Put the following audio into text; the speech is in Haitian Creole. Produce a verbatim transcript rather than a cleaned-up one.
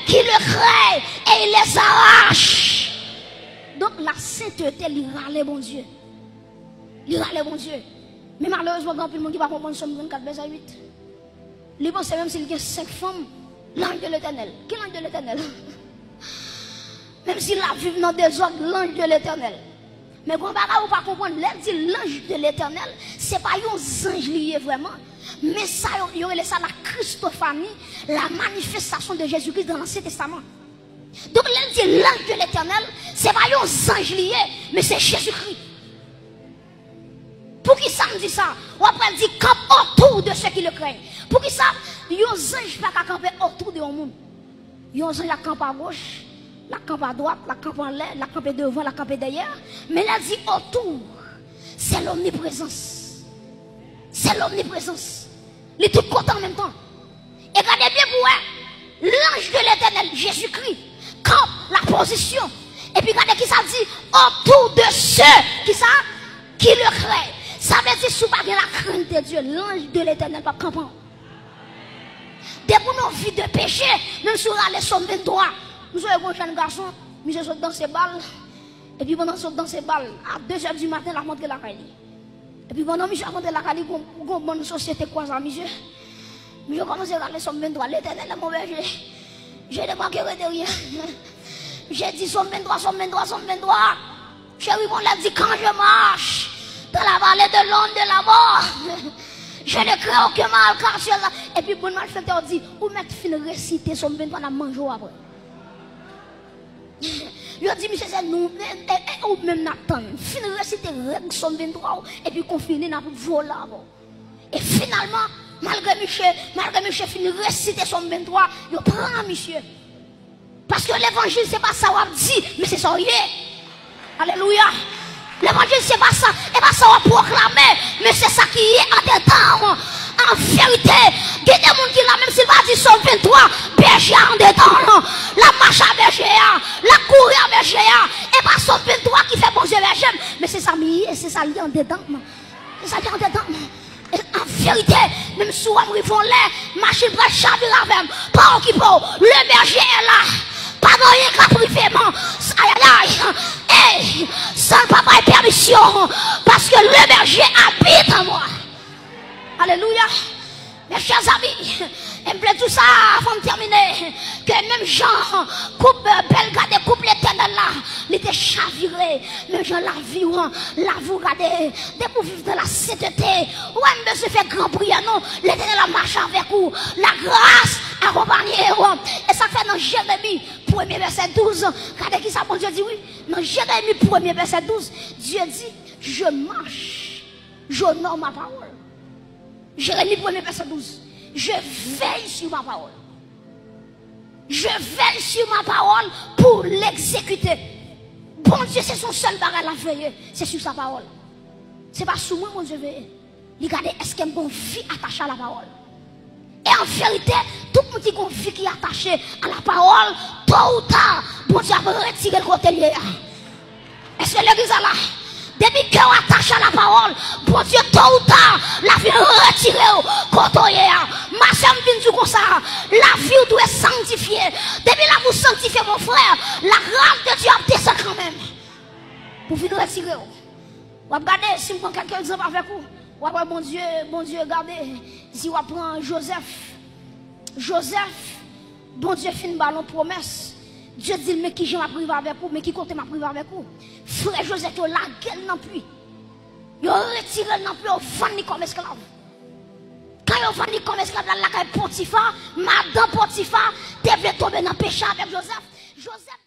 qui le craignent et il les arrache. Donk, la senteté, li rale Bondye. Li rale Bondye. Men malerezman, gen anpil moun ki pa konprann Sòm trannkat, vèsè uit. Li panse menm si l gen senk fanm, l'ange de l'Éternel. Ki l'ange de l'Éternel? Menm si l ap viv nan dezòd, l'ange de l'Éternel. Men gon bagay ou pa konprann, lè l di l'ange de l'Éternel, se pa yon zanj li ye vrèman. Men sa yo, yo rele sa la Christophanie, la manifestation de Jésus-Christ dans l'Ancien Testament. Donk, lè l di l'ange de l'Éternel, se pa yon zanj li ye, men se Jezikri. Poukisa m di sa? W ap pral di, campe autour de ceux qui le craignent. Poukisa yon zanj pa ka kanpe otou de yon moun? Yon zanj ap kanpe agoch, l ap kanpe adwat, l ap kanpe anlè, l ap kanpe devan, l ap kanpe dèyè. Men lè l di otou, se lomniprezans. Se lomniprezans. Li tout kote an menm tan. E gade byen pou wè, l'ange de l'Éternel, Jezikri, kanpe la pozisyon. Epi gade kisa l di, autour de ceux, kisa? Qui le craignent. Sa vle di, si w pa gen la crainte de Dieu, l'ange de l'Éternel p ap kanpe w. Depi w nan vi de peche, menm si w rale Sòm venntwa, m sonje gon jèn gason, misye sot danse bal, epi pandan l sot danse bal, a de zè di maten, l ap rantre lakay li. Epi pandan misye ap rantre lakay li, gon, gon bann sosyete kwaze ak misye. Misye kòmanse rale Sòm venntwa, L'Éternel est mon berger. Je ne manquerai de rien. Misye di Sòm venntwa, Sòm venntwa, Sòm venntwa. Cheri, bon, lè di, quand je marche dans la vallée de l'ombre de la mort, je ne crains aucun mal, car tu es là. Epi bon malfektè yo di, ou mèt fin resite Sòm venntwa, n ap manje w apre. Yo di misye se nou, e, e, e, ou menm n ap tann. Fin resite règ Sòm venntwa w, epi konfini n ap vole avè w. E finalman, malgre misye, malgre misye fin resite Sòm venntwa, yo pran misye. Paske levanjil se pa sa w ap di, men se sa w ye. Alelouya. Levanjil se pa sa, e pa sa w ap pwoklame, men se sa ki ye andedan w. An verite, gen de moun ki la, menm si l pa di Sòm venntwa, bèje a andedan l. L ap mache a bèje a, l ap kouri a bèje a. E pa Sòm venntwa ki fè Bondye bèje m, men se sa m ye, se sa l ye andedan m. Se sa ki andedan m. E an verite, menm si w wè m rive yon lè, machin pral chavire avè m. Pa okipe w. Le berger est là. Pa gen anyen k ap rive m. Ayayay. Ey, san l pa bay pèmisyon. Parce que le berger habite en moi. Alelouya. Mes chers amis, e m vle di w sa avan m tèmine, ke menm jan koup, bèl gade koup Letènèl la, li te chavire, menm jan lavi w, lavi w gade, depi w viv dans la sainteté, ou pa bezwen fè gran priyè non, Letènèl ap mache avèk ou, la grâce akonpanye w. E sa k fè nan Jeremi premye vèsè douz, gade kisa Bondye di wi, nan Jeremi premye vèsè douz, Dye di, je marche, j'honore ma parole. Jeremi premye vèsè douz. Je veille sur ma parole. Je veille sur ma parole pour l'exécuter. Bondye se sou sèl bagay l ap veye, se sou sa pawòl. Se pa sou mwen Bondye veye. Li gade èske m gon vi atache a la pawòl. E an verite, tout moun ki gon vi ki atache a la pawòl, to ou ta, Bondye ap retire l kote l ye a. Èske legliz la la? Depi kè w atache a la pawòl, Bondye to ou ta, l ap vin retire w kote w ye a. Ma sè, m vin di w konsa, lavi w dwe sanktifye. Depi lavi w sanktifye, mon frè, la grâce de Dieu ap desann kanmenm pou vin retire w. W ap gade, si m pran kèk egzanp avèk ou, w ap wè Bondye, Bondye gade, si w ap pran Jozèf. Jozèf, Bondye fin ba l yon pwomès. Dye di l, men kijan m ap rive avèk ou, men ki kote m ap rive avèk ou. Frè Jozèf yo lage l nan pwi. Yo retire l nan pwi, yo vann li kòm esklav. Kan yo vann li kòm esklav, l al lakay Potifa, madanm Potifa te vle tonbe nan peche avèk Jozèf. Jozèf